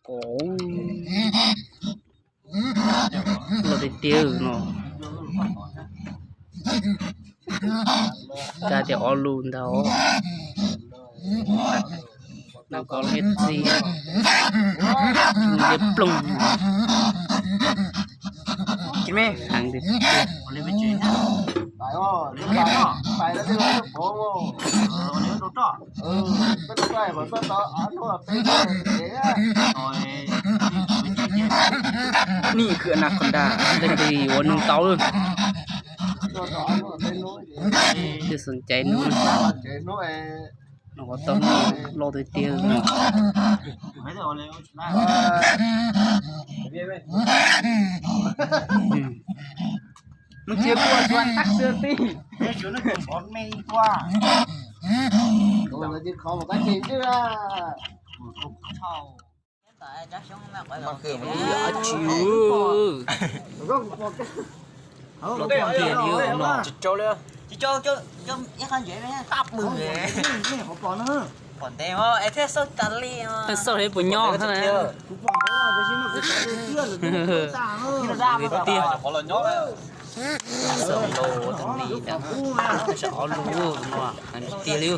Ov, loj tiag tiag no. Kab tias ob lub ntag. Nws koj liab txi, liab ploog. Heev tiag tiag. Nim khwv anaconda leej twg yuav nug tau lawm. Twb xom caiv nug. Nws ua tau loj tiag tiag no. Mus txiav kua tsuas tag xwb tij. Tsis, loj tiag tiag li no. Pom ntev es thiaj xauj tas li, xauj li puas nyob thiab na. Tiag, xauj ntau tus li, ob lub no heev tiag li.